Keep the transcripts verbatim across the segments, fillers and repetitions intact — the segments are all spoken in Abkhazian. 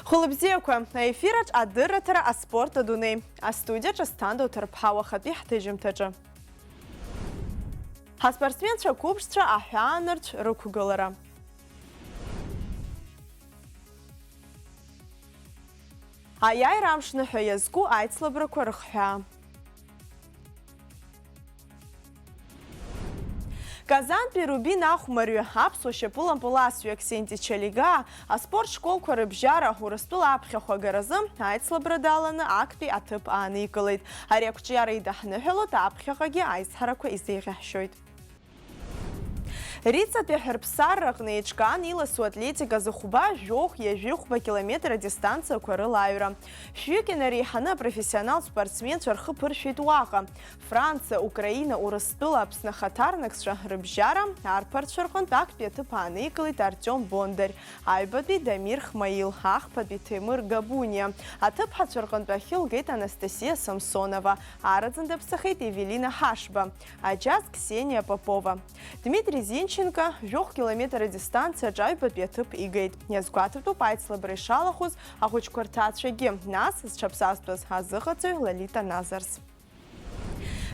Хәылбзиақәа, аефираҿ адырраҭара аспорт адунеи. Астудиаҿы Асҭанда Уҭарԥҳа уахатәи ҳҭыжьымҭаҿы. Ҳаспортсменцәа қәыԥшцәа аҳәаанырцә рықәгылара. Аиааира амшныҳәа иазку аицлабрақәа рыхҳәаа. Казантәи Рубин ахәмарҩы, аԥсуа шьапылампыласҩы Аксенти Чалигаа аспорт школқәа рыбжьара Урыстәыла аԥхьахә агаразы аицлабра даланы актәи аҭыԥ ааникылеит. Ари ақәҿиара идаҳныҳәалоит, аԥхьаҟагьы аизҳарақәа изеиӷьаҳшьоит. Рицатәи аҳәырԥсарраҟны еиҿкаан иласу атлетиказы хәба, жәохә, ҩажәихәба километр адистанциақәа рыла аҩра. Шәҩык инареиҳаны апрофессионал спортсменцәа рхы ԥыршәеит уаҟа. Франциа, Украина, Урыстәыла, Аԥсны ахаҭарнакцәа рыбжьара арԥарцәа рҟынтә актәи аҭыԥ ааникылеит Артиом Бондарь, аҩбатәи Дамир Хмаил, ахԥатәи Ҭемыр Габуниа. Аҭыԥҳацәа рҟынтә ахьы лгеит Анастасиа Самсонова, араӡын даԥсахеит Евелина Ҳашба. Аџьаз Ксениа Попова. Дмитри Зинченко жәохә километр адистанциаҿы аҩбатәи аҭыԥ игеит. Иазгәаҭатәуп аицлабра ишалахәыз ахәыҷқәа рҭаацәагьы, нас зҽаԥсазтәыз азыҟаҵаҩ Лолита Назарс.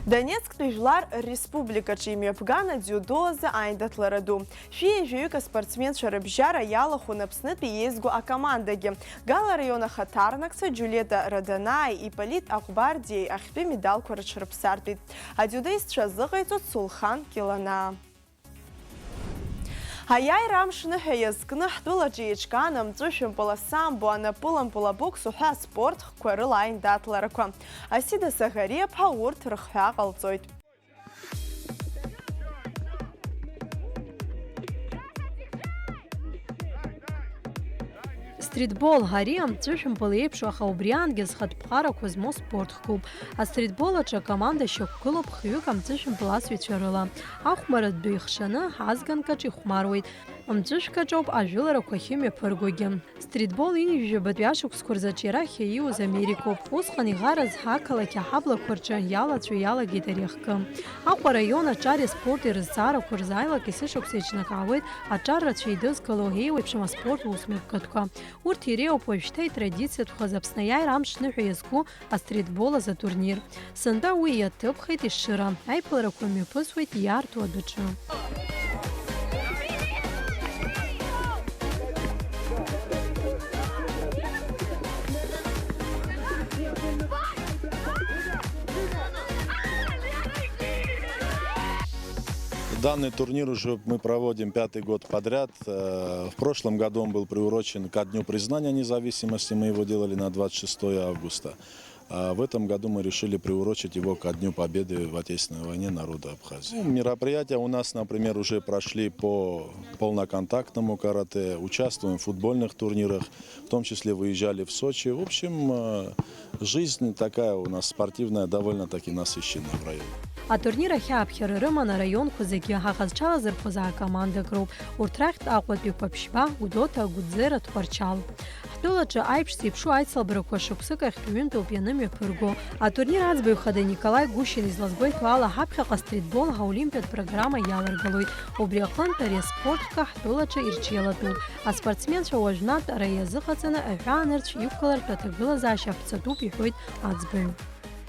Донецктәи Жәлар Республикаҿы имҩаԥган адиудо азы аиндаҭлара ду. Шәи ҩажәаҩык аспортсменцәа рыбжьара иалахәын Аԥснытәи еизго акомандагьы. Гала араион ахаҭарнакцәа Џьулиета Раданааи Иполит Аҟәбардиеи ахьтәы медалқәа рыҽрыԥсартәит. Адиудоистцәа азыҟаиҵоит Сулхан Киланаа. Аиааира амшныҳәа иазкны ҳтәылаҿы еиҿкаан амҵәышәымпыл асамбо, анапылампыл абокс уҳәа аспорт хкқәа рыла аиндаҭларақәа. Асида Саӷариаԥҳа урҭ рыхҳәаа ҟалҵоит. Стритбол, ари амҵәышәымпыл еиԥшу, аха убри аангьы зхатә ԥҟарақәа змоу спорт хкуп. Астритбол аҿы акоманда шьақәгылоуп хҩык амҵәышәымпыл асыҩцәа рыла. Ахәмарратә ду ихшаны, азганкаҿ ихәмаруеит. Амҵәышәкаҿоуп ажәыларақәа ахьымҩаԥыргогьы. Стритбол ҩажәи жәабатәи ашықәсқәа рзы аҿиара ахьаиуз Америкоуп. Усҟан иӷарыз ақалақь аҳаблақәа рҿы иалаҵәо иалагеит ари ахкы. Аҟәа араион аҿари аспорти рызҵаарақәа рзы аилак есышықәса еиҿнакаауеит аҿар рацәа еидызкыло еиуеиԥшым аспорт усмҩаԥгатәқәа. Урҭ иреиуоуп уажәшьҭа итрадициатәхаз Аԥсны аиааира амшныҳәа иазку астритбол азы атурнир. Сынтәа уи иаҭыԥхеит Ешыра. Аиԥыларақәа мҩаԥысуеит иаарту адәаҿы. Данный турнир уже мы проводим пятый год подряд. Э, в прошлом году он был приурочен ко Дню признания независимости. Мы его делали на двадцать шестое августа. А в этом году мы решили приурочить его ко Дню Победы в Отечественной войне народа Абхазии. Ну, мероприятия у нас, например, уже прошли по полноконтактному каратэ, участвуем в футбольных турнирах, в том числе выезжали в Сочи. В общем, э, жизнь такая у нас спортивная, довольно-таки насыщенная в районе. Атурнир ахь ааԥхьара рыман араионқәа зегьы, аха зҽалазырхәыз аакомандак роуп. Урҭ рахьтә Аҟәатәиқәа ԥшьба, Гәдоуҭа, Гәыӡера, Тҟәарчал. Ҳтәылаҿы аиԥш зеиԥшу аицлабрақәа шықәсык ахьтә ҩынтәоуп ианымҩаԥырго. Атурнир аӡбаҩ хада Николаи Гушин излазгәеиҭо ала, ҳаԥхьаҟа стритбол аолимпиатә программа иалагылоит. Убри аҟынтә ари аспорт хкы ҳтәылаҿы ирҽеилатәуп. Аспортсменцәа уажәнатә ара иазыҟаҵаны аҳәаанырцә иқәгылартә аҭагылазаашьа аԥҵатәуп, иҳәоит аӡбаҩ.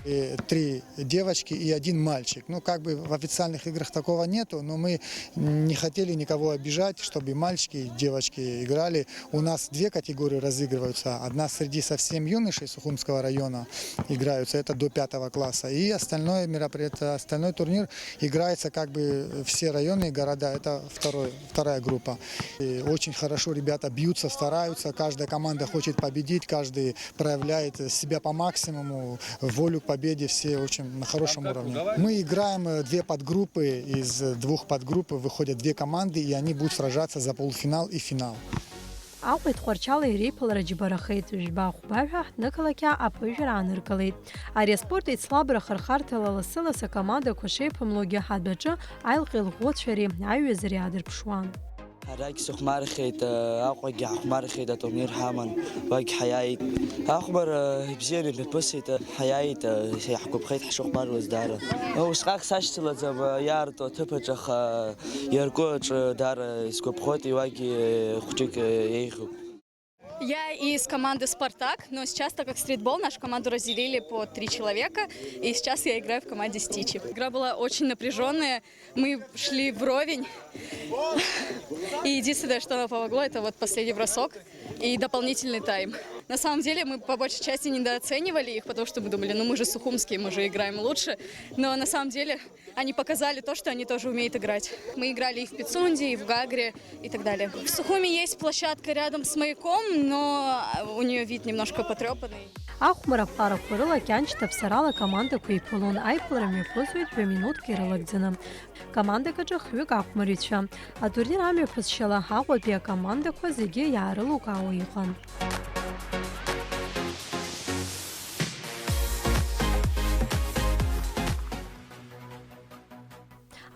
И три девочки и один мальчик. Ну, как бы в официальных играх такого нету, но мы не хотели никого обижать, чтобы и мальчики, и девочки играли. У нас две категории разыгрываются. Одна среди совсем юношей Сухумского района играются, это до пятого класса. И остальное мероприятие, остальной турнир играется как бы все районы и города. Это второй, вторая группа. И очень хорошо ребята бьются, стараются. Каждая команда хочет победить, каждый проявляет себя по максимуму, волю к победе, все очень на хорошем уровне. Мы играем э, две подгруппы, из двух подгрупп выходят две команды, и они будут сражаться за полуфинал и финал. Аҟәеи Тҟәарчали реиԥылара џьбарахеит, жәба-хәба ҳәа ҳҭнықалақь аԥыжәара ааныркылеит. Ари аспорт еицлабра хырхарҭала лассы-лассы акомандақәа шеиԥымлогьы ҳадәаҿы аилҟьеи лӷәӷәацәеи аиҩызареи аадырԥшуан. Ҳарагь сыхәмархьеит, Аҟәагьы ҳахәмархьеит, атурнир ҳаман, уагь ҳаиааит. Ахәмарра бзианы имҩаԥысит, ҳаиааит, иаҳгәаԥхеит ҳшыхәмаруаз даара. Усҟак сашьцылаӡам иаарту аҭыԥаҿ, аха иарку аҿы даара исгәаԥхоит, уагь хәҷык еиӷьуп. Я из команды «Спартак», но сейчас, так как стритбол, нашу команду разделили по три человека, и сейчас я играю в команде «Стичи». Игра была очень напряженная, мы шли вровень, и единственное, что нам помогло, это вот последний бросок и дополнительный тайм. На самом деле мы по большей части недооценивали их, потому что мы думали, ну мы же сухумские, мы же играем лучше, но на самом деле они показали то, что они тоже умеют играть. Мы играли и в Пицунде, и в Гагре, и так далее. В Сухуми есть площадка рядом с маяком, но у нее вид немножко потрепанный. Ахәмарахәарақәа рыла Кьанч ҭаԥсарала акомандақәа еиԥылон, аиԥылара мҩаԥысуеит жәа минуҭк ирылагӡаны. Командак аҿы хҩык ахәмарҩцәа. Атурнир амҩаԥысшьала Аҟәатәи акомандақәа зегьы иаарылукаауа иҟан.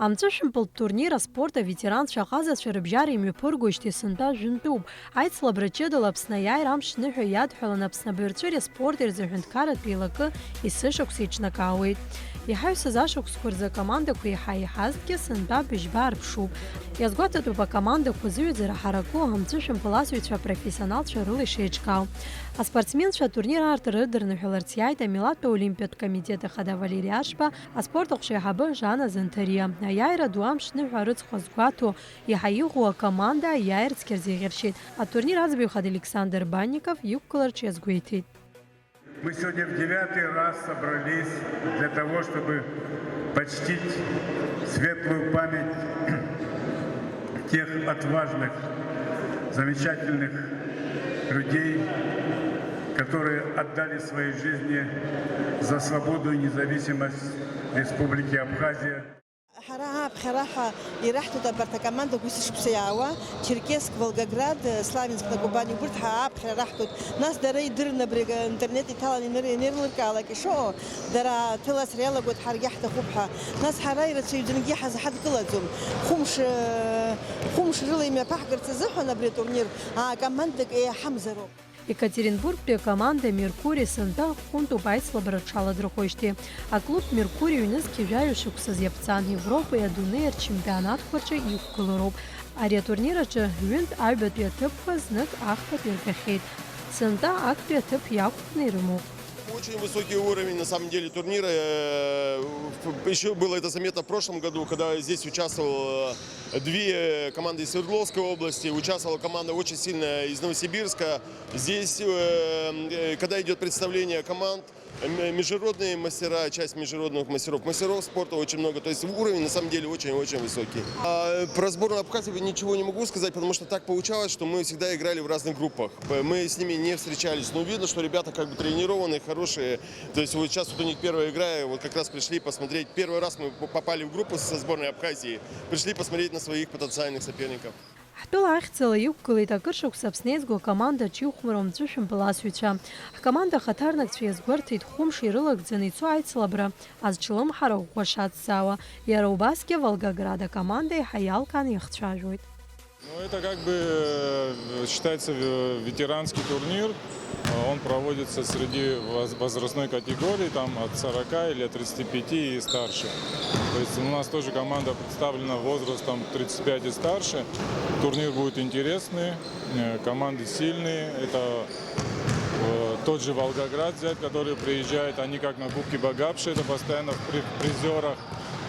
Амҵәышәымпылтә турнир аспорт аветеранцәа аҟазацәа рыбжьара имҩаԥыргоижьҭеи сынтәа жәынтәуп. Аицлабра ҷыдала Аԥсны аиааира амш ныҳәа иадҳәалан Аԥсны абаҩрҵәыреи аспорти рзы аҳәынҭқарратә еилакы есышықәса еиҿнакаауеит. Иҳаҩсыз ашықәсқәа рзы акомандақәа еиҳа-еиҳазҭгьы сынтәа быжьба арԥшуп. Иазгәаҭатәуп акомандақәа зыҩаӡара ҳараку амҵәышәымпыласҩцәа апрофессионалцәа рыла ишеиҿкаау. Аспортсменцәа атурнир аартра рыдырныҳәаларц иааит амилаҭтә олимпиатә комитет ахада Валери Ашба, аспорт аҟәша аиҳабы Жана Занҭариа. Аиааира ду амш ныҳәа рыцхә азгәаҭо, иаҳа иӷәӷәоу акоманда аиааирцгьы рзеиӷьаршьеит. Атурнир аӡбаҩ хада Александр Банников иқәгылараҿы иазгәеиҭеит. Мы сегодня в девятый раз собрались для того, чтобы почтить светлую память тех отважных, замечательных людей, которые отдали свои жизни за свободу и независимость Республики Абхазия. Ҳара ааԥхьара ҳәа ираҳҭоит абарҭ акомандақәа есышықәса иаауа, Черкесск, Волгоград, Славянск, на Кубани, убырҭ ҳа ааԥхьара раҳҭоит. Нас дара идырны абри интернет иҭалан иныр-, инеилыркаалак ишыҟоу, дара аҭыласра иалагоит ҳаргьы ҳҭахуп ҳәа. Нас ҳара ирацәаҩӡангьы ҳазҳадкылаӡом. Хәымш, хәымш рыла имҩаԥаҳгарц азыҳәан абри атурнир акомандак еиҳамзароуп. Екатеринбургтәи акоманда Меркури сынтәа хәынтәуп аицлабра рҽаладырхәоижьҭеи. Аклуб Меркури ҩнызқьи жәаҩа шықәсаз иаԥҵан, Европеи адунеи рчемпионатқәа рҿы иқәгылароуп. Ари атурнир аҿы ҩынтә аҩбатәи аҭыԥқәа знык ахԥатәи ргахьеит. Сынтәа актәи аҭыԥ иақәкны ирымоуп. Очень высокий уровень, на самом деле, турнира. Э, в-, ещё было это заметно в прошлом году, когда здесь участвовало, э, две команды из Свердловской области, участвовала команда очень сильная из Новосибирска. Здесь, э, э, когда идёт представление команд, э, м-, международные мастера, часть международных мастеров, мастеров спорта очень много. То есть уровень на самом деле очень-очень высокий. А про сборную Абхазии ничего не могу сказать, потому что так получалось, что мы всегда играли в разных группах. П-, мы с ними не встречались. Но видно, что ребята как бы тренированные, хорошие. То есть вот сейчас вот у них первая игра, и вот как раз пришли посмотреть. Первый раз мы п-, попали в группу со сборной Абхазии. Пришли посмотреть на своих потенциальных соперников. Ҳтәыла ахьӡала иқәгылеит акыр шықәса Аԥсны еизго акоманда аҿы ихәмаруа амҵәышәымпыласҩцәа. Ҳкоманда ахаҭарнакцәа иазгәарҭеит хәымш ирылагӡаны ицо аицлабра азҿлымҳара ӷәӷәа шацҵаауа, иара убасгьы Волгоград акоманда еиҳа иалкааны иахцәажәоит. Ну, это как бы, э, считается в-, ветеранский турнир. Э, он проводится среди воз-, возрастной категории, там, от сорока или от тридцати пяти и старше. То есть у нас тоже команда представлена возрастом тридцать пять и старше. Турнир будет интересный, э, команды сильные. Это, э, тот же Волгоград взять, который приезжает, они как на Кубке Багапши, это постоянно в при-, призерах,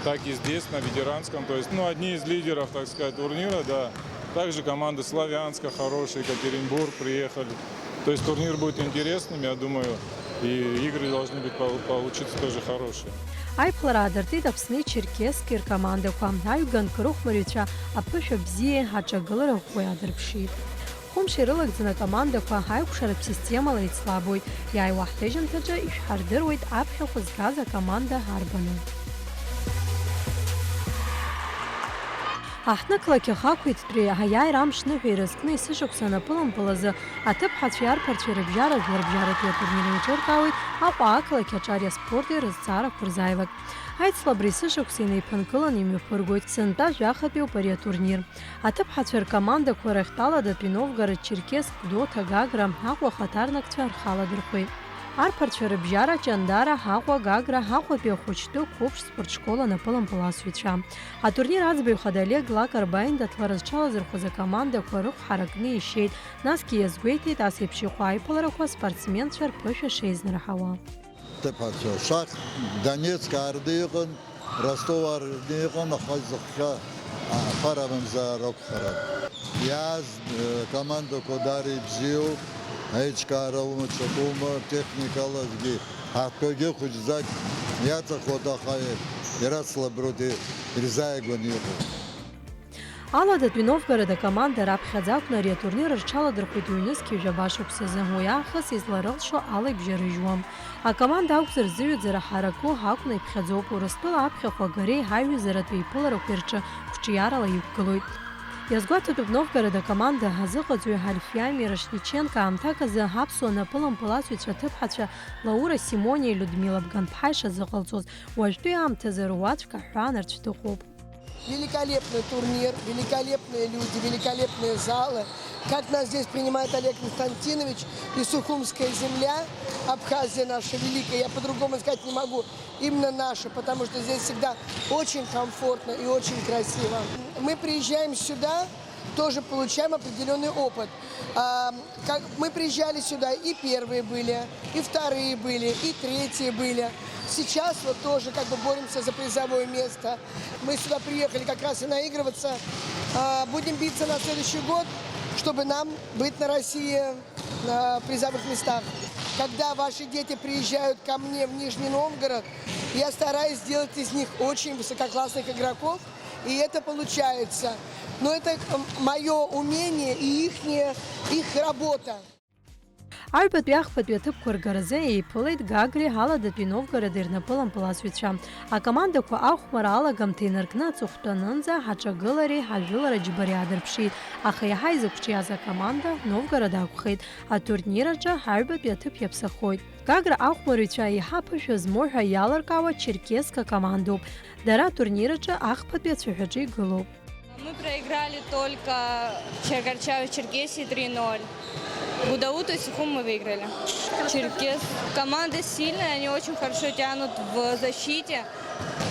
так и здесь, на ветеранском. То есть, ну, одни из лидеров, так сказать, турнира, да. Также команды Славянска хорошие, Екатеринбург приехали. То есть турнир будет интересным, я думаю, и игры должны быть пол-, получиться тоже хорошие. Аиԥылара аадыртит Аԥсни Черкесски ркомандақәа. Аҩганк рыхәмарҩцәа аԥышәа бзиеи аҿагылара ӷәӷәеи аадырԥшит. Хәымш ирылагӡаны акомандақәа аикәшаратә системала еицлабуеит. Иааиуа ҳҭыжьымҭаҿы ишәҳардыруеит аԥхьахә згаз акоманда арбану. Аҳҭнықалақь ахақәиҭтәреи аиааира амш ныҳәа ирызкны есышықәса анапылампыл азы аҭыԥҳацәеи арԥарцәеи рыбжьара жәларбжьаратәи атурнир еиҿыркаауеит Аҟәа ақалақь аҿари аспорти рызҵаарақәа рзааилак. Аицлабра есышықәса инеиԥынкыланы имҩаԥыргоит, сынтәа жәахатәиуп ари атурнир. Аҭыԥҳацәа ркомандақәа рахьтә Алада, Новгород, Черкесск, Гәдоуҭа, Гагра, Аҟәа ахаҭарнакцәа рхаладырхәеит. Арԥарцәа рыбжьара Ҷандара, Аҟәа, Гагра, Аҟәатәи ахәыҷтәы қәыԥш спортшкол анапылампыласҩцәа. Атурнир аӡбаҩ хада Олег Лакарба аиндаҭлара зҽалазырхәыз акомандақәа рыхә ҳаракны ишьеит, насгьы иазгәеиҭеит ас еиԥш иҟоу аиԥыларақәа спортсменцәа рԥышәа шеизнарҳауа. Ҭыԥҳацәа, Шахт, Донецк аартны иҟан, Ростов аартны иҟан, аха изыхҟьа аԥара мамзар акәхарын. Иааз, э, командақәа даара ибзиоуп, аиҿкаара умаҵ акәума, техникалагьы, ҳаҳҭқәагьы хәыҷӡак иаҵахоит, аха ирацлаброуп ирзааигәаны иҟоу. Аладатәи Новгород акоманда раԥхьаӡа акәны ари атурнир рҽаладырхәит ҩнызқьи жәаба шықәсазы, уи аахыс изларылшо ала ибжьарыжьуам. Акоманда акәзар, зыҩаӡара ҳараку акәны иԥхьаӡоуп, Урыстәыла аԥхьахә агареи ҳаиҩызаратәи еиԥыларақәеи рҿы қәҿиарала иқәгылоит. Иазгәаҭатәуп Новгород акоманда азыҟаҵаҩ Альфиа Мирошниченко аамҭак азы аԥсуа напылампыласҩцәа аҭыԥҳацәа Лаура Симониеи Людмила Бганԥҳаи шазыҟалҵоз, уажәтәи аамҭазы руаӡәк аҳәаанырцә дыҟоуп. Великолепный турнир, великолепные люди, великолепные залы. Как нас здесь принимает Олег Константинович и Сухумская земля, Абхазия наша великая, я по-другому сказать не могу, именно наша, потому что здесь всегда очень комфортно и очень красиво. Мы приезжаем сюда, тоже получаем определённый опыт. А, как, мы приезжали сюда, и первые были, и вторые были, и третьи были. Сейчас вот тоже как бы боремся за призовое место. Мы сюда приехали как раз и наигрываться. А, будем биться на следующий год, чтобы нам быть на России на призовых местах. Когда ваши дети приезжают ко мне в Нижний Новгород, я стараюсь сделать из них очень высококлассных игроков, и это получается. Но это, м, моё умение и ихнее, их работа. Аҩбатәи ахԥатәи аҭыԥқәа ргаразы еиԥылеит Гагреи Аладатәи Новгороди рнапылампыласҩцәа. Акомандақәа ахәмара алагамҭа инаркны аҵыхәтәанынӡа ҳаҿагылареи ҳажәылара џьбареи аадырԥшит, аха иаҳа изықәҿиаз акоманда Новгород акәхеит. Атурнир аҿы аҩбатәи аҭыԥ иаԥсахоит. Гагра ахәмарыҩцәа еиҳа аԥышәа змоу ҳәа иалыркаауа Черкесск акомандоуп. Дара атурнир аҿы ахԥатәи ацәаҳәаҿы игылоуп. Мы проиграли только Чер-, Карачаево-Черкесии три ноль. Гудауты и Сухум мы выиграли. Черкес. Команда сильная, они очень хорошо тянут в защите.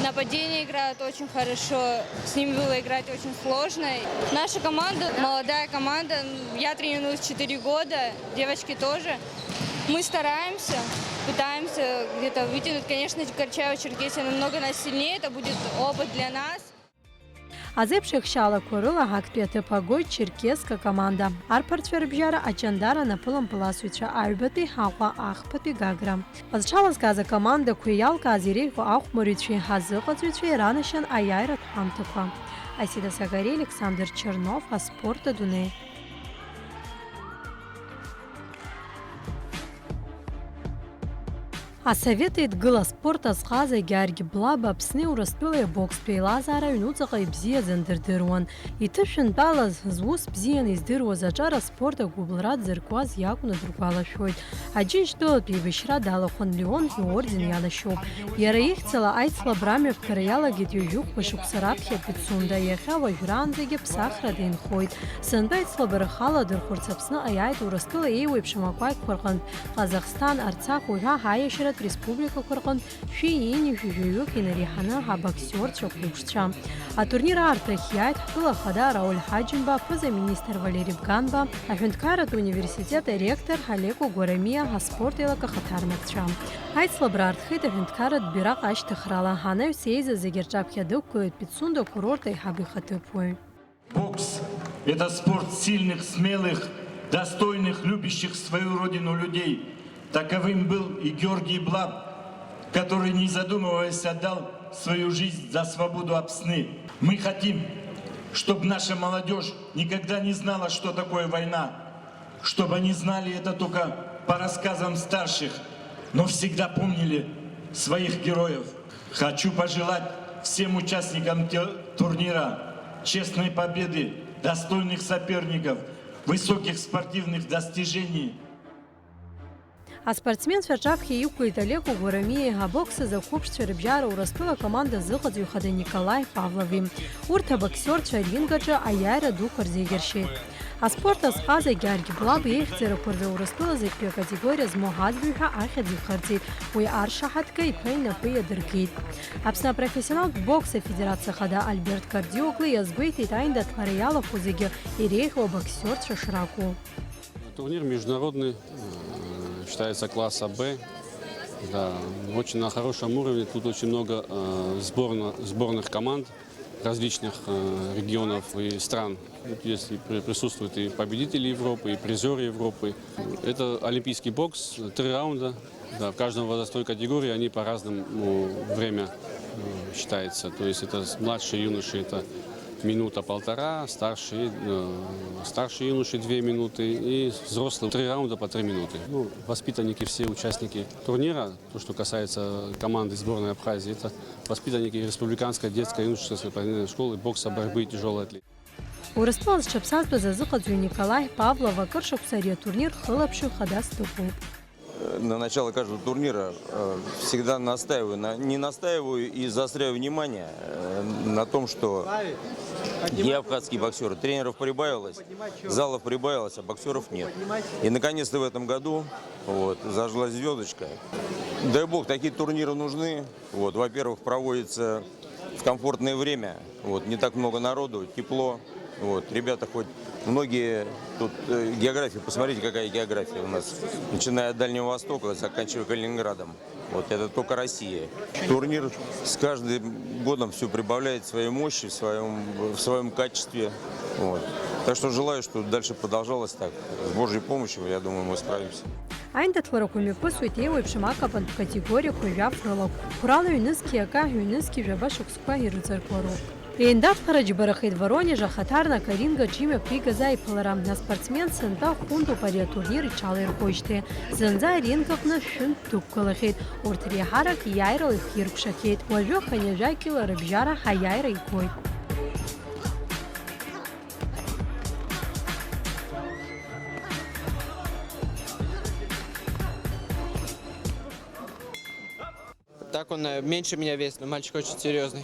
Нападение играют очень хорошо, с ними было играть очень сложно. Наша команда, молодая команда, я тренируюсь четыре года, девочки тоже. Мы стараемся, пытаемся где-то вытянуть. Конечно, Карачаево-Черкесия намного нас сильнее, это будет опыт для нас. Азеиԥш еихшьаалақәа рыла актәи аҭыԥ агоит Черкесск акоманда. Арԥарцәа рыбжьара Аҷандара напылампыласҩцәа аҩбатәи, Аҟәа ахԥатәи, Гагра. Зҽалазкааз акомандақәеи иалкааз иреиӷьу ахәмарыҩцәеи ҳазыҟаҵаҩцәеи ранашьан аиааиратә ҳамҭақәа. Асида Сагари, Александр Чернов, аспорт адунеи. Асовет Еидгыла аспорт азҟаза Георги Блаба Аԥсни Урыстәылеи абокстә еилазаара аҩнуҵаҟа ибзиаӡаны дырдыруан. Иҭышәынтәалаз, зус бзианы издыруаз аҿар аспорт агәыбылра дзыркуаз иакәны дыргәалашәоит. Аџьынџьтәылатә еибашьра далахәын, Леон иорден ианашьоуп. Иара ихьӡала аицлабра амҩаԥгара иалагеит ҩажәи хәба шықәса раԥхьа Пицунда, иахьа уажәраанӡагьы ԥсахрада инхоит. Сынтәа аицлабра халадырхәырц Аԥсны аиааит Урыстәыла еиуеиԥшым акәакьқәа рҟынтә, Ҟазахсҭан, Арцах уҳәа ҳаиашьаратә республикақәа рҟынтә шәи ҩынҩажәи жәаҩык инареиҳаны абоксиорцәа қәыԥшцәа. Атурнир аартра ахь иааит ҳтәыла ахада Рауль Ҳаџьымба, аԥыза-министр Валери Бганба, аҳәынҭқарратә университет аректор Алеко Гәарамиа, аспорт еилак ахаҭарнакцәа. Аицлабра аартхеит аҳәынҭқарратә бираҟ ашьҭыхрала, анаҩс еизаз зегьы рҿаԥхьа дықәгылеит Пицунда акурорт аиҳабы ихаҭыԥуаҩ. Бокс — это спорт сильных, смелых, достойных, любящих свою родину людей. Таковым был и Георгий Блаб, который, не задумываясь, отдал свою жизнь за свободу Апсны. Мы хотим, чтобы наша молодежь никогда не знала, что такое война, чтобы они знали это только по рассказам старших, но всегда помнили своих героев. Хочу пожелать всем участникам те-, турнира честной победы, достойных соперников, высоких спортивных достижений. Аспортсменцәа рҿаԥхьа иқәлеит Алеко Гәарамиеи абокс азы ақәыԥшцәа рыбжьара Урыстәыла акоманда азыҟаҵаҩ хада Николаи Павлови. Урҭ абоксиорцәа аринг аҿы аиааира дуқәа рзеиӷьаршьеит. Аспорт азҟаза Гьаргь Блаб ихьӡарақәа рзы Урыстәыла зегьтәи акатегориа змоу ҳаӡбаҩ ҳәа ахьӡ ихырҵеит. Уи аршаҳаҭга иԥа инапы иадыркит. Аԥсны апрофессионалтә бокс афедерациа хада Альберт Кардиоглы иазгәеиҭеит аиндаҭлара иалахәу зегьы иреиӷьу абоксиорцәа шракәу. Турнир международный, э, считается класса Б. Да, очень на хорошем уровне. Тут очень много, э, сборно-, сборных команд различных, э, регионов и стран. Тут есть и при-, присутствуют и победители Европы, и призеры Европы. Это олимпийский бокс, три раунда. Да, в каждом возрастной категории они по-разному время, э, считается. То есть это с-, младшие юноши, это минута-полтора, старшие, э, старшие юноши две минуты и взрослые три раунда по три минуты. Ну, воспитанники, все участники турнира, то, что касается команды сборной Абхазии, это воспитанники республиканской детской юношеской спортивной школы бокса, борьбы и тяжелой атлетики. Урыстәыла зҽаԥсазтәыз азыҟаҵаҩ Николаи Павлов акыр шықәса ари атурнир хылаԥшҩы хадас дыҟоуп. Э, на начало каждого турнира, э, всегда настаиваю, на, не настаиваю и заостряю внимание, э, на том, что где абхазские боксеры? Тренеров прибавилось, залов прибавилось, а боксеров нет. И наконец-то в этом году вот, зажгла звездочка. Дай бог, такие турниры нужны. Вот, во-первых, проводится в комфортное время. Вот, не так много народу, тепло. Вот, ребята хоть многие тут, э, география, посмотрите, какая география у нас. Начиная от Дальнего Востока, заканчивая Калининградом. Вот это только Россия. Турнир с каждым годом все прибавляет своей мощи в своем, в своем качестве. Вот. Так что желаю, чтобы дальше продолжалось так. С Божьей помощью, я думаю, мы справимся. Аиндаҭларақәа мҩаԥысуеит еиуеиԥшым акапантә категориақәа жәаф рылахә. Қәрала ҩнызқьи акаҳә ҩнызқьи жәаба шықәсқәа ирыҵаркуа роуп. Еиндаҭлара џьбарахеит Воронеж ахаҭарнак аринг аҿы имҩаԥигаз аиԥылара. Аспортсмен сынтәа хәындоуп ари атурнир иҽалаирхәоижьҭеи. Зынӡа аринг аҟны шәынтә дықәгылахьеит. Урҭ реиҳарак иааирала ихиркәшахьеит. Уажәы хынҩажәа кьыла рыбжьара ҳаиааира игоит. Так он, э, меньше меня весит, но мальчик очень серьезный.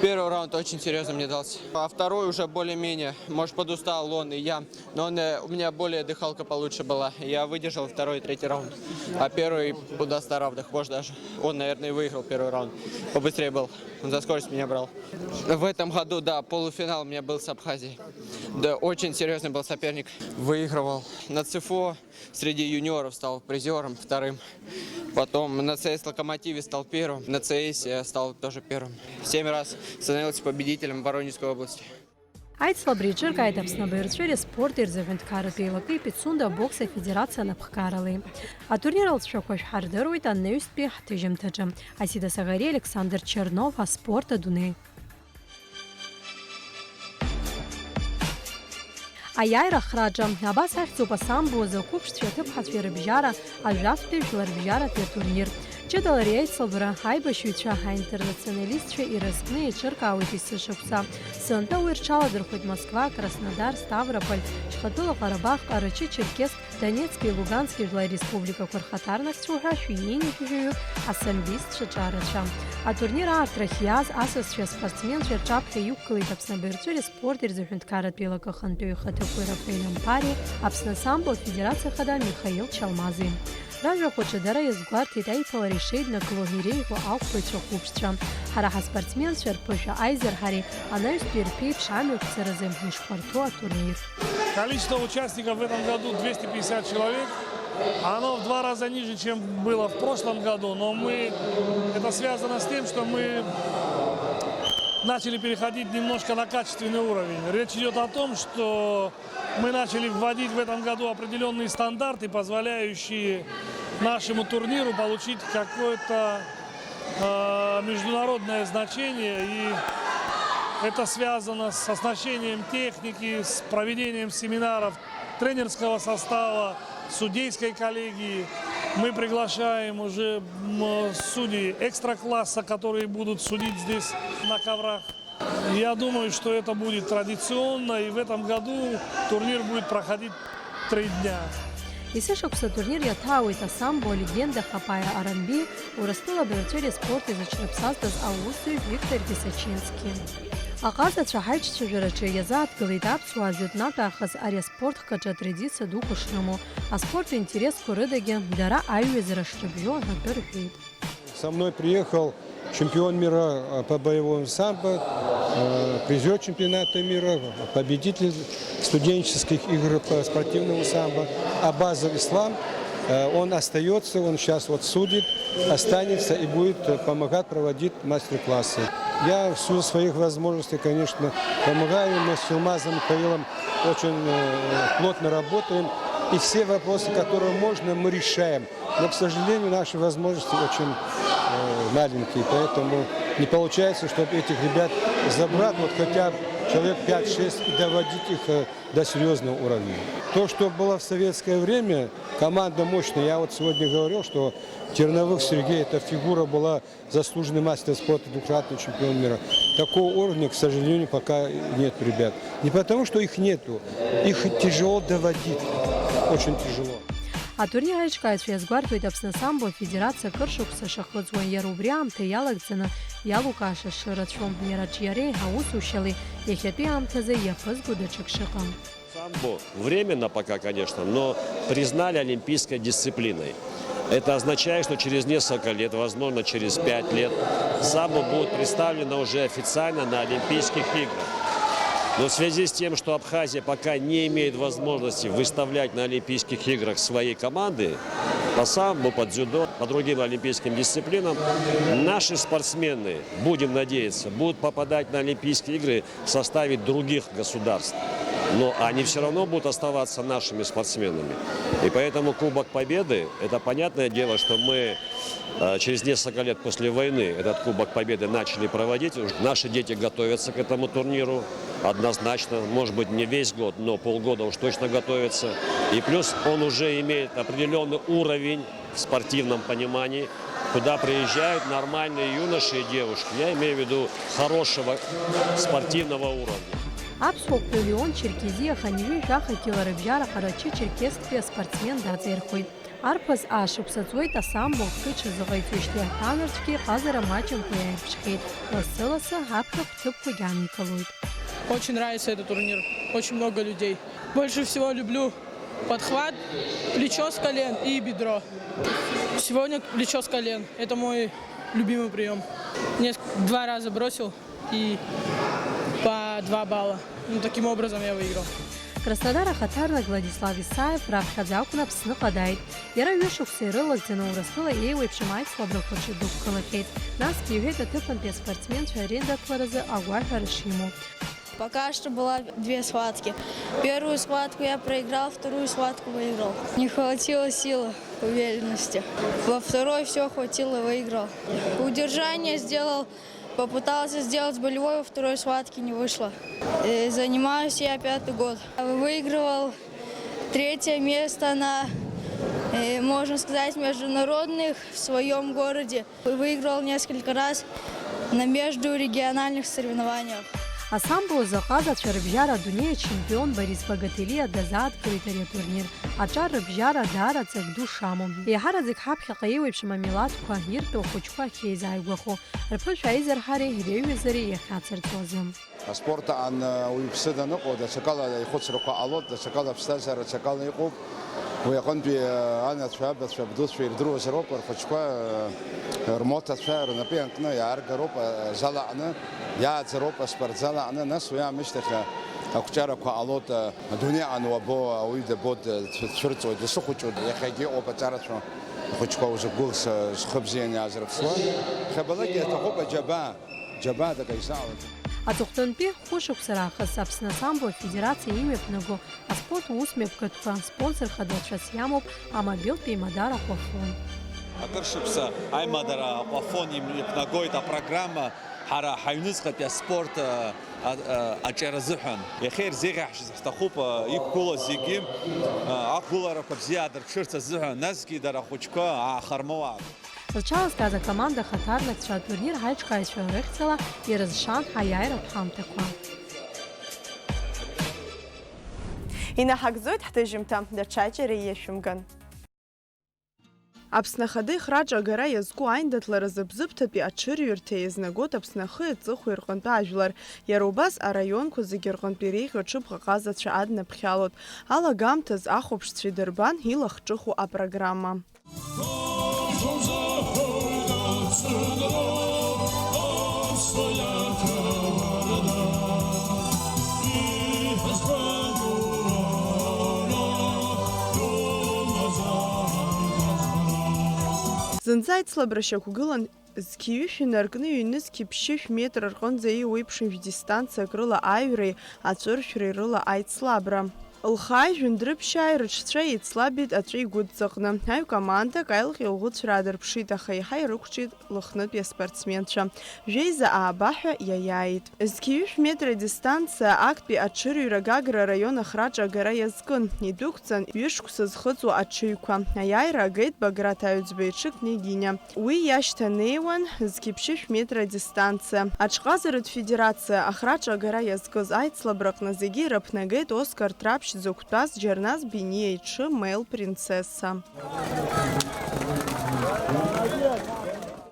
Первый раунд очень серьезно мне дался. А второй уже более-менее, может, подустал он и я. Но он, э, у меня более дыхалка получше была. Я выдержал второй и третий раунд. А первый подостал равных, может, даже. Он, наверное, и выиграл первый раунд. Побыстрее был. Он за скорость меня брал. В этом году, да, полуфинал у меня был с Абхазией. Да, очень серьезный был соперник. Выигрывал на ЦИФО. Среди юниоров стал призёром вторым. Потом на ЦС «Локомотиве» стал первым, на ЦС стал тоже первым. Семь раз становился победителем Воронежской области. Аицлабра еиҿыркааит Аԥсны абаҩрҵәыреи аспорти рзы аҳәынҭқарратә еилакеи Пицунда абокс афедерациа анапхгаралеи. Атурнир алҵшәақәа шәҳардыруеит анаҩстәи ҳҭыжьымҭаҿы. Асида Саӷариа, Александр Чернов, аспорт адунеи. Аиааира ахраҿы, абас ахьӡуп асамбо азы ақәыԥшцәеи аҭыԥҳацәеи рыбжьара, ажәафтәи жәларбжьаратәи атурнир. Ҷыдала ари аицлабра аибашьыҩцәа, аинтернационалистцәа ирызкны еиҿыркаауеит есышықәса. Сынтәа уи рҽаладырхәеит Москва, Краснодар, Ставрополь, Шьхатәыла Ҟарабах, Ҟарачы-Черкесск, Донецки Лугански жәлар республикақәа рхаҭарнакцәа уҳәа шәи ҩынҩажәаҩык асамбистцәа ҿарацәа. Атурнир аартрахь иааз асасцәеи аспортсменцәеи рҿаԥхьа иқәгылеит Аԥсны абаҩрҵәыреи аспорти рзы аҳәынҭқарратә еилакы ахантәаҩы ихаҭыԥуаҩ Рафаель Амԥари, Аԥсны асамбо афедерациа хада Михаил Чалмази. Ражәақәа ҿыдара иазгәарҭеит аиԥылара ишеиднакыло иреиӷьу ақәԥаҩцәа хәыԥшцәа. Ҳара ҳаспортсменцәа рԥышәа аизырҳареи анаҩстәи рԥеиԥш амҩақәҵаразы ишхәарҭоу атурнир. Количество участников в этом году двести пятьдесят человек. Оно в два раза ниже, чем было в прошлом году, но мы, это связано с тем, что мы начали переходить немножко на качественный уровень. Речь идёт о том, что мы начали вводить в этом году определённые стандарты, позволяющие нашему турниру получить какое-то, э, международное значение, и это связано с оснащением техники, с проведением семинаров тренерского состава, судейской коллегии. Мы приглашаем уже, м, судей экстра-класса, которые будут судить здесь на коврах. Я думаю, что это будет традиционно, и в этом году турнир будет проходить три дня. Есышықәса атурнир иаҭаауеит асамбо алегенда Хапаиа Арамби, Урыстәыла абаҩрҵәыреи аспорти зыҽрыԥсазтәыз аусзуҩ Виктор Височински. Аҟазацәа ҳаиҿцәажәараҿы иазааҭгылеит аԥсуаа жәытәнатә аахыс ари аспорт хкаҿы атрадициа дуқәа шрымоу, аспорт интересқәа рыдагьы дара аиҩызара шрыбжьоу атәы рҳәеит. Со мной приехал чемпион мира, э, по боевому самбо, э, призёр чемпионата мира, победитель студенческих игр по спортивному самбо Абазов Ислам. Э, он остаётся, он сейчас вот судит, останется и будет, э, помогать проводить мастер-классы. Я в силу своих возможностей, конечно, помогаю. Мы с Юлмазом Михаилом очень, э, плотно работаем. И все вопросы, которые можно, мы решаем. Но, к сожалению, наши возможности очень, э, маленькие, поэтому не получается, чтобы этих ребят забрать, вот хотя бы человек пять-шесть, и доводить их, э, до серьёзного уровня. То, что было в советское время, команда мощная. Я вот сегодня говорил, что Терновых Сергей, эта фигура была заслуженный мастер спорта, двукратный чемпион мира. Такого уровня, к сожалению, пока нет, ребят. Не потому, что их нету, их тяжело доводить, очень тяжело. Атурнир аиҿкааҩцәа иазгәарҭоит Аԥсны асамбо афедерациа акыр шықәса шахыҵуа, иара убри аамҭа иалагӡаны иалукааша шырацәоу, иара аҿиареи аусушьали иахьатәи аамҭазы иаԥызго даҽак шыҟам. Самбо временно пока, конечно, но признали олимпийской дисциплиной. Это означает, что через несколько лет, возможно, через пять лет, самбо будет представлено уже официально на Олимпийских играх. Но в связи с тем, что Абхазия пока не имеет возможности выставлять на Олимпийских играх свои команды по самбо, по дзюдо, по другим олимпийским дисциплинам, наши спортсмены, будем надеяться, будут попадать на Олимпийские игры в составе других государств. Но они всё равно будут оставаться нашими спортсменами. И поэтому Кубок Победы, это понятное дело, что мы, э, через несколько лет после войны этот Кубок Победы начали проводить. Уж наши дети готовятся к этому турниру. Однозначно, может быть, не весь год, но полгода уж точно готовятся. И плюс он уже имеет определённый уровень в спортивном понимании, куда приезжают нормальные юноши и девушки, я имею в виду хорошего спортивного уровня. Аԥсуа хәҩы Леон Черкезиа хынҩажәи жәаха кьыла рыбжьара Ҟарачы-Черкесктәи аспортсмен даҵаирхәеит. Арԥыс аашықәса ҵуеит асамбо ахкы иҽазыҟаиҵоижьҭеи, аҭанарцәгьы иҟазара маҷымкәа иааирԥшхьеит, лассы-лассы аԥхьахә ҭыԥқәагьы аникылоит. Очень нравится этот турнир, очень много людей. Больше всего люблю подхват, плечо с колен и бедро. Сегодня плечо с колен. Это мой любимый приём. Неск-, два раза бросил и по два балла. Ну, таким образом я выиграл. Краснодар ахаҭарнак Владислав Исаев раԥхьаӡа акәын Аԥсныҟа дааит. Иара ҩышықәса ирылагӡаны Урыстәыла еиуеиԥшым аицлабрақәа рҿы дықәгылахьеит. Насгьы иҳәеит аҭыԥантәи аспортсменцәа арендақәларазы агәаҳәара шимоу. Пока что была две схватки. Первую схватку я проиграл, вторую схватку выиграл. Не хватило силы, уверенности. Во второй всё хватило, выиграл. Удержание сделал, попытался сделать болевой, во второй схватке не вышло. Э, занимаюсь я пятый год. Выигрывал третье место на, э, можно сказать, международных в своём городе. Выиграл несколько раз на междурегиональных соревнованиях. Асамбо азы аҟазацәа рыбжьара адунеи ачемпион Борис Багателиа дазааҭгылеит ари атурнир. Аҿар рыбжьара даара ҵак ду шамоу. Еиҳараӡак ҳаԥхьаҟа еиуеиԥшым амилаҭқәа иртәу ахәыҷқәа ахьеизааигәахо, рԥышәа аизырҳареи реиҩызареи иахьацырҵо азы. Аспорт аан, уаҩԥсы даныҟоу, даҽакала ихәыцрақәа ҟалоит, даҽакала аԥсҭазаара даҽакала иҟоуп. Уи аҟынтәи, анацәа, абацәа, абдуцәа ирдыруазароуп, рхәыҷқәа, рмоҭацәа рнапы ианкны иааргароуп, азал аҟны, иааӡароуп аспортзал аҟны, нас уи аамышьҭахь ақәҿиарақәа ҟалоит, адунеи аҟны уабо, ауаҩы дабо, дцәырҵуеит, дсыхәыҷуеит, иахьагьы ыҟоуп аҿарацәа, ахәыҷқәа узықәгәыӷ-, схы бзианы иаазырԥшуа. Иахьабалак иаҭахуп аџьабаа. Џьабаадак аизаалаӡом. Аҵыхәтәантәи хәышықәса раахыс Аԥсны асамбо афедерациа имҩаԥнаго аспорт усмҩаԥгатәқәа спонсор хадацәас иамоуп амобилтә еимадара Аҟәафон. Акыр шықәса аимадара Аҟәафон имҩаԥнагоит апрограмма ҳара ҳаҩныҵҟатәи аспорт, а, а, а, аҿиара азыҳәан. Иахьа ирзеиӷьаҳшьаз ҳҭахуп, а, иқәгылоу зегьы, а, ақәгыларақәа бзиа аадырԥшырц азыҳәан, насгьы дара ахәыҷқәа аахармоуаап. Зҽалазкааз акоманда ахаҭарнакцәа атурнир ҳаиҿкааҩцәа рыхьӡала ирызшан ҳаиааиратә ҳамҭақәа. Инаҳагӡоит ҳҭыжьымҭа, даҽаџьара иашәымган. Аԥсны Ахада ихраҿы агара иазку аиндаҭлара зыбзыԥҭатәи аҽырҩырҭа еизнагоит Аԥсны ахи аҵыхәеи рҟынтәи ажәлар. Иара убас араионқәа зегьы рҟынтә иреиӷьу аҽыбӷаҟазацәа аднаԥхьалоит. Алагамҭаз ахәаԥшцәа идырбан илахҿыху апрограмма. Зынӡа аицлабра шьақәгылан, зқьи ҩышәи наркны ҩнызқьи ԥшьышә метр рҟынӡа иуеиԥшым дистанциак рыла аҩреи аҵәыршәреи рыла аицлабра. Лхааи жәындәрыԥшьааи рыҽцәа еицлабит аҵәа игәыдҵаҟны. Аҩ командак аилҟьа илӷәыцәра аадырԥшит, аха еиҳа ирықәҿиеит Лыхнытәи аспортсменцәа. Жәеиза ааба ҳәа иаиааит. Зқьи ҩышә метр адистанциа актәи аҽырҩра Гагра араион ахраҿы агара иазкын. Идәықәҵан ҩышықәса зхыҵуа аҽыҩқәа. Аиааира агеит Баграт Аҩӡба иҽы Княгиниа. Уи иашьҭанеиуан зқьи ԥшьышә метр адистанциа. Аҽҟазаратә федерациа ахраҿы агара иазкыз аицлабраҟны зегьы ирыԥнагеит Оскар Ҭраԥшь дзықәтәаз Џьарназ Бениа иҽы Мел Принцесса.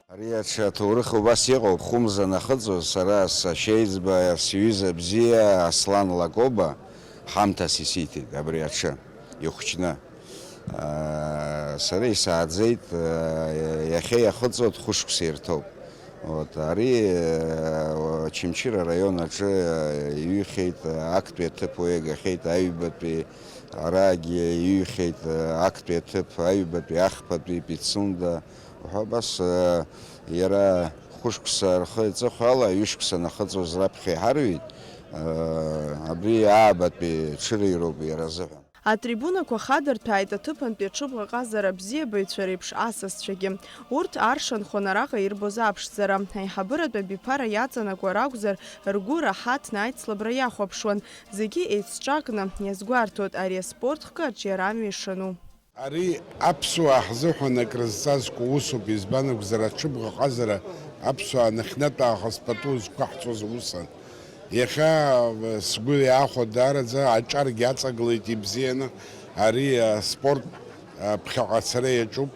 Ари аҽы аҭоурых убас иҟоуп, хәымза нахыҵуаз, сара сашьеиҵба, сҩыза бзиа Аслан Лакоба ҳамҭас исиҭеит абри аҽы, ихәҷны. Аа, сара исааӡеит, аа, иахьа иахыҵуа хәышықәса ирҭоуп. Вот, ари, аа, Очамчыра араион аҿы, аа, иҩхьеит, аа, актәи аҭыԥ уи иагахьеит, аҩбатәи, арагьы иҩхьеит, аа, актәи аҭыԥ, аҩбатәи, ахԥатәи, Пицунда, уҳәа абас, аа, иара хәышықәса рхы-иҵыхәала ҩышықәса нахыҵуаз раԥхьа иҳарҩит, аа, абри аабатәи ҽырыҩроуп иара азыҳәан. Атрибунақәа хадырҭәааит аҭыԥантәи аҽыбӷаҟазара абзиабаҩцәа реиԥш асасцәагьы. Урҭ аршанхон араҟа ирбоз аԥшӡара. Аиҳабыратә абиԥара иаҵанакуа ракәзар, ргәы раҳаҭны аицлабра иахәаԥшуан. Зегьы еицҿакны иазгәарҭоит ари аспорт хкы аҿиара амҩа ишану. Ари аԥсуаа ҳзыҳәан акрызҵазкуа усуп, избан акәзар, аҽыбӷаҟазара аԥсуаа анахьнатәаахаз пату зқәаҳҵоз усан. Иахьа, э, сгәы иаахәо даараӡа аҿаргьы аҵагылеит ибзианы, ари аспорт, э, ԥхьаҟа ацара иаҿуп,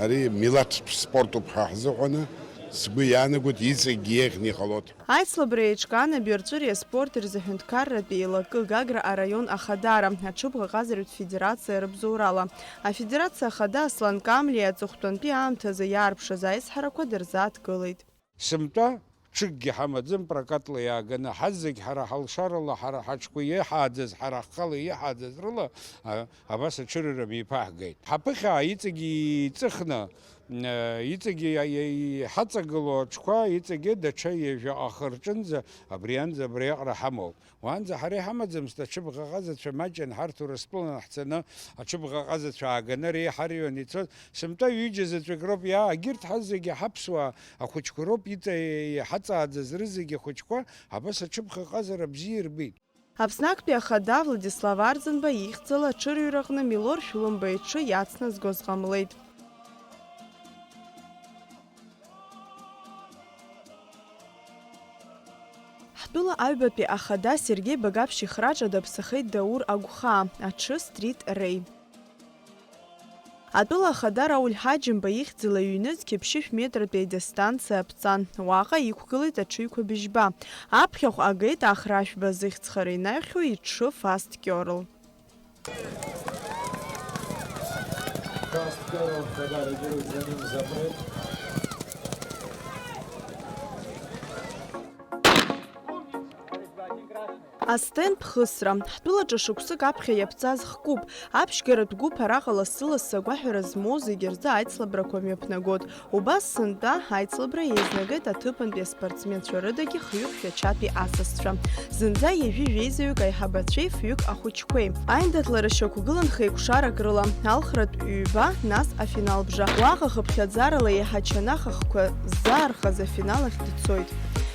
ари милаҭтә спортуп ҳәа ҳзыҳәаны, сгәы иаанагоит, иҵегьгьы еиӷьны иҟалоит ҳәа. Аицлабра еиҿкаан абаҩрҵәыреи аспорти рзы аҳәынҭқарратә еилакы Гагра араион ахадара, аҽыбӷаҟазаратә федерациа рыбзоурала. Афедерациа ахада Аслан Камлиа аҵыхәтәантәи аамҭазы иаарԥшыз аизҳарақәа дырзааҭгылеит. Сынтәа ҽыкгьы ҳамаӡам прокатла иааганы, ҳазегь ҳара ҳалшарала, ҳара ҳаҽқәа иҳааӡаз, ҳара ҳхала иҳааӡаз рыла, а, абас аҽырыра миԥаҳгеит. Ҳаԥыхьаа иҵегьы иҵыхны, а, иҵегьы иа-, иа-, иҳаҵагылоу аҽқәа, иҵегьы даҽа ҩажәаҟа рҿынӡа, абрианӡа абриаҟара ҳамоуп. Уаанӡа ҳара иҳамаӡамызт аҽыбӷаҟазацәа, маҷын ҳарҭ Урыстәылан ҳцаны аҽыбӷаҟазацәа ааганы реиҳараҩны ицоз, сынтәа ҩыџьа заҵәык роуп иаа, егьырҭ ҳазегьы ҳаԥсуаа ахәыҷқәа роуп иҵа-, иҳаҵааӡаз рызегьы ахәыҷқәа абас аҽыбӷаҟазара бзиа ирбеит. Аԥсны актәи ахада Владислав Арӡынба ихьӡала аҽырҩраҟны Милор Шәлымба иҽы иацназгоз ҟамлеит. Ҳтәыла аҩбатәи ахада Сергеи Багаԥшь ихраҿы даԥсахеит Даур Агәхаа, аҽы Стрит Рей. Атәыла ахада Рауль Ҳаџьымба ихьӡала иҩнызқь ԥшьышә метратәи адистанциа аԥҵан. Уаҟа иқәгылеит аҽыҩқәа быжьба. Аԥхьахә агеит Ахра Ашәба зыхьӡ хара инаҩхьоу иҽы Фаст Кёрл. Каст Кэрол, когда лидирует за ним запрет. Астен ԥхысра. Ҳтәылаҿы шықәсык аԥхьа иаԥҵаз хкуп. Аԥшьгаратә гәыԥ араҟа лассы-лассы агәаҳәара змоу зегьы рзы аицлабрақәа мҩаԥнагоит. Убас сынтәа аицлабра еизнагеит аҭыԥантәи аспортсменцәа рыдагьы хҩык Шәачатәи асасцәа. Зынӡа ҩажәи жәеизаҩык аиҳабацәеи фҩык ахәыҷқәеи. Аиндаҭлара шьақәгылан хеикәшарак рыла, алхратә ҩба, нас афинал бжа. Уаҟа хыԥхьаӡарала еиҳа чанах ахқәа ззаархаз афинал ахь дцоит.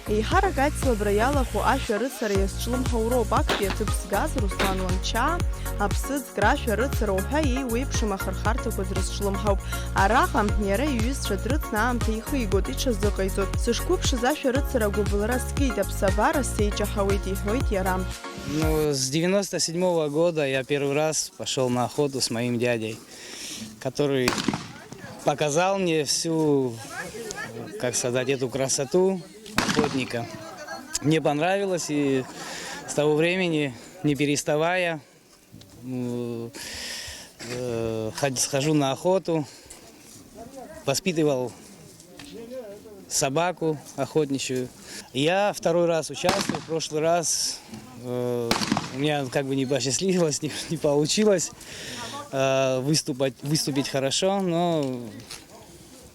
Еиҳарак аицлабра иалахәу ашәарыцара иазҿлымҳау роуп актәи аҭыԥ згаз Руслан Ламчаа, аԥсыӡкра, ашәарыцара уҳәа еиуеиԥшым ахырхарҭақәа дрызҿлымҳауп. Араҟа иара иҩызцәа дрыцны аамҭа ихигоит, иҽазыҟаиҵоит. Сышқәыԥшыз ашәарыцара агәыбылра скит, аԥсабара сеиҷаҳауеит, иҳәоит иара. Ну, с девяносто седьмого года я первый раз пошёл на охоту с моим дядей, который показал мне всю, как сказать, эту красоту охотника. Мне понравилось, и с того времени, не переставая, м, э, ход-, схожу на охоту, воспитывал собаку охотничью. Я второй раз участвую, в прошлый раз, э, у меня как бы не посчастливилось, не, не получилось, э, выступать, выступить хорошо, но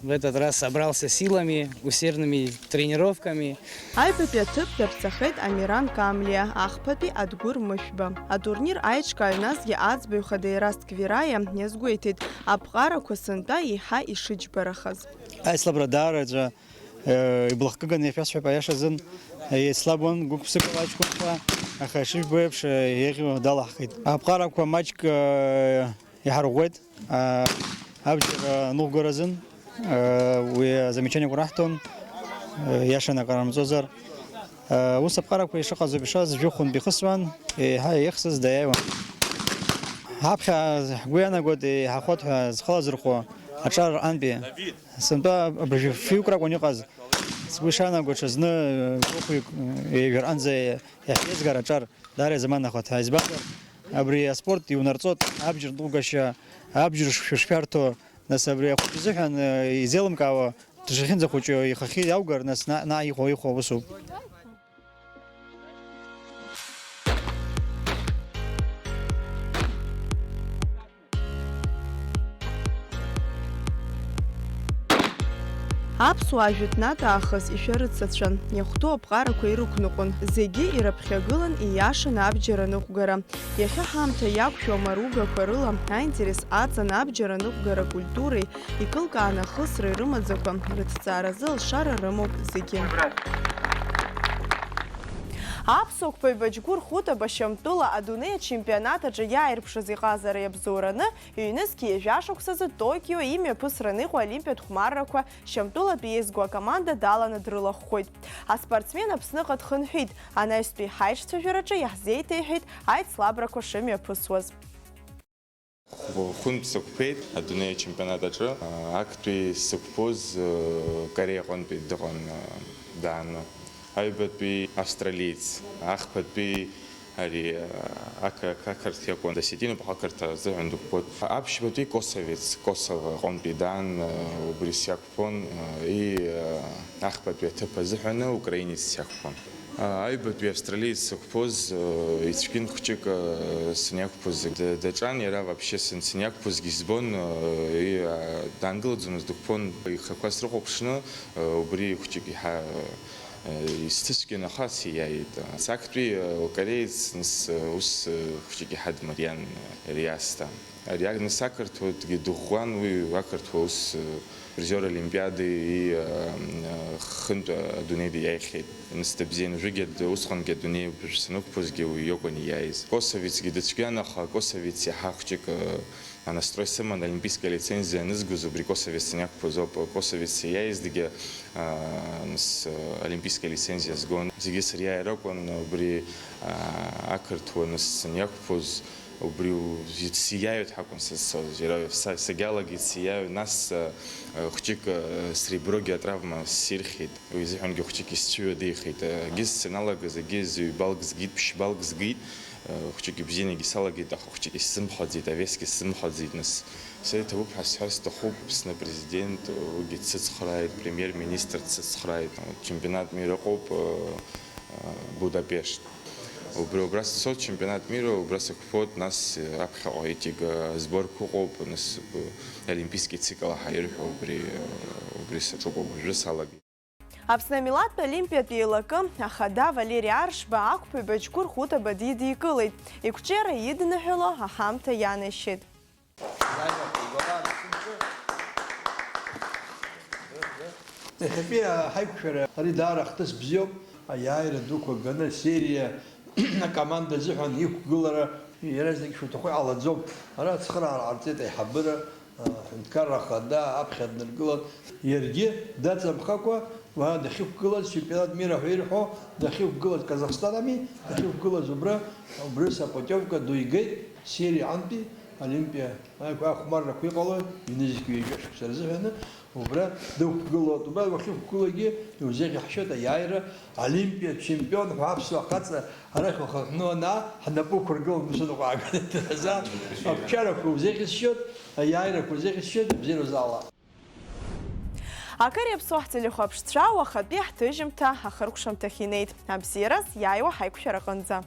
в этот раз собрался силами, усердными тренировками. Аҩбатәи аҭыԥ дырцахеит Амиран Камлиа, ахԥатәи Адгәыр Мышәба. Атурнир аиҿкааҩ насгьы аӡбаҩ хада Ераст Квираиа иазгәеиҭеит, аԥҟарақәа сынтәа еиҳа ишыџьбарахаз. Аицлабра даараӡа, э, иблахкыганы иахьасҳәап, аиашазын, еицлабуан гәык-ԥсыкала аҷкәынцәа, аха ишыжәбо еиԥш, э, еиӷьу далаҳхит. Аԥҟарақәа маҷк, э, иҳарӷәӷәеит, а, абџьар аныҟәгаразын, э, уи азамечаниақәа раҳҭон, э, иашаны акы ҟарымҵозар. Э, ус аԥҟарақәа ишыҟаз ауп ишаз, жәохәынтә ихысуан, еиҳа еихсыз даиааиуан. Ҳаԥхьа ҳгәы иаанагоит, еиҳахоит ҳәа зхы алазырхәо аҿар антәи. Сынтәа абыржәы фҩык ракәын иҟаз. Сгәы ишаанаго, ҽазны жәохәҩык, ҩажәа рҟынӡа иаҳзеизгар аҿар даара изаманахоит ҳәа. Избанзар, абри аспорт иунарҵоит, абџьар ныҟәгашьа, абџьар шшәарҭоу, нас абри ахәыҷы изыҳәан, э, изеилымкаауа, дышахьынӡахәыҷу ихахьы иаугар, нас наҟ-наҟ иҟоу, иҟоу усуп. Аԥсуаа жәытәнатә аахыс ишәарыцацәан, иахәҭоу аԥҟарақәа ирықәныҟәон, зегьы ирыԥхьагылан ииашаны абџьар аныҟәгара. Иахьа ҳаамҭа иақәшәо амаругақәа рыла аинтерес аҵан абџьар аныҟәгара акультуреи икылкааны ахысра ирымаӡақәа рыҭҵааразы алшара рымоуп зегьы. Аԥсуа қәԥаҩ Баџьгәыр Хәытаба Шьамтәыла адунеи ачемпионат аҿы иааирԥшыз иҟазара иабзоураны, ҩнызқь ҩажәа шықәсазы Токио имҩаԥысраны иҟоу олимпиатә хәмаррақәа Шьамтәылатәи еизго акоманда даланы дрылахәхоит. Аспортсмен Аԥсныҟа дхынҳәит, анаҩстәи ҳаиҿцәажәараҿы иаҳзеиҭеиҳәеит аицлабрақәа шымҩаԥысуаз. Хәынтә сықәԥеит адунеи ачемпионат аҿы. Актәи сықәԥоз, э, Кореиаҟынтәи дыҟан, э, дааны. Аҩбатәи австралиец, ахԥатәи ари, э, ақырҭ иакәын. Досетинуп, ақырҭ азыҳәан дықәԥоит. Аԥшьбатәи косовец, Косово аҟынтәи даан, э, убри сиақәԥон, э, и, э, ахԥатәи аҭыԥ азыҳәаны украинец сиақәԥон. Аҩбатәи австралиец сықәԥоз, э, ицәгьан хәҷык, э, саниақәԥоз, д-, даҿан иара вообще сан-, саниақәԥозгьы избон, э, и, э, даангылаӡомызт, дықәԥон, ихақәа срыхәаԥшны, э, убри хәҷык иҳа-, э, исҭыцәгьан, аха сиааит. Актәи, э, кореец, нас, э, ус, э, хәҷык иҳадмариан, э, Риаста. Ари ак-, нас ақырҭуагьы дыӷәӷәан, уи ақырҭуа ус, э, призер Олимпиады и, э, э, хынтә адунеи диааихьеит. Нас дыбзиан, уажәыгьы д-, усҟангьы адунеи уажә санықәԥозгьы уи иакәын иааиз. Косовецгьы дыцәгьан, аха косовец иаҳа хәҷык, э, анастрой сыман, олимпийская лицензиа анызгоз, убри косовец саниақәԥоз ауп. Косовец иааиз дегьы, э, нас, э, олимпийская лицензиа згон. Зегьы сыриааир акәын, убри, э, ақырҭуа нас саниақәԥоз, Убри у-, сиааҩуеит ҳакәын са, са, иара са, сагьалагеит сиааҩ, нас, э, э, хәҷык, э, среброгьы атравма сирхьеит, уи азыҳәангьы хәҷык исцәыҩадихеит. Э, егьыс саналагаз, егьыс ҩбалк згеит, ԥшьбалк згеит, э, хәҷык ибзианагьы салагеит, аха хәҷык исзымхәаӡеит, авесгьы сзымхәаӡеит, нас. Са иҭабуп ҳәа сҳәар сҭахуп, Аԥсны апрезидент, уигьы дсыцхрааит, премьер-министр дсыцхрааит, чемпионат мира ыҟоуп, э, Будапешт. Убри убра сцоит, чемпионат мира, убра сықәԥоит, нас, э, аԥхьаҟа итига сборқәа ыҟоуп, нас, э, олимпийский цикл ҳәа ирҳәо убри, э, убри саҿуп, уажәы салагеит. Аԥсны амилаҭтә олимпиатә еилакы ахада Валери Аршба ақәԥаҩ Баџьгәыр Хәытаба дидикылеит, иқәҿиара идныҳәало аҳамҭа ианашьеит. Иахьатәи ҳаиқәшәара ари даара хҭыс бзиоуп, аиааира дуқәа ганы, сериа акоманда азыҳәан иқәгылара иаразнак шуҭаху иҟалаӡом. Ара ацхыраара ҟарҵеит аиҳабыра, аҳәынҭқарра ахада аԥхьа днаргылан, иаргьы даҵамхакәа, уа дахьықәгылаз, чемпионат мира ҳәа ирҳәо, дахьықәгылаз Казахстан ами, дахьықәгылаз убра, убри апутиовка ду игеит, Сириантәи Олимпиа ахәмаррақәа иҟало, ҩнызқьҩажәа шықәса рзыҳәаны, убра дықәгылоит. Убра уахьықәгылогьы иузеиӷьаҳшьоит аиааира, Олимпиа чемпион ҳәа аԥсуа хаҵа арахь ухынҳәны уанаа, ҳнапы уқәыргыланы шыдыҟәааганы драза, ақәчарақәа узеиӷьасшьоит, аиааирақәа узеиӷьасшьоит, абзиара узаала. Акыр иаԥсоу ҳтелехәаԥшцәа, уахатәи ҳҭыжьымҭа ахыркәшамҭахь инеит. Абзиараз иааиуа ҳаиқәшәараҟынӡа.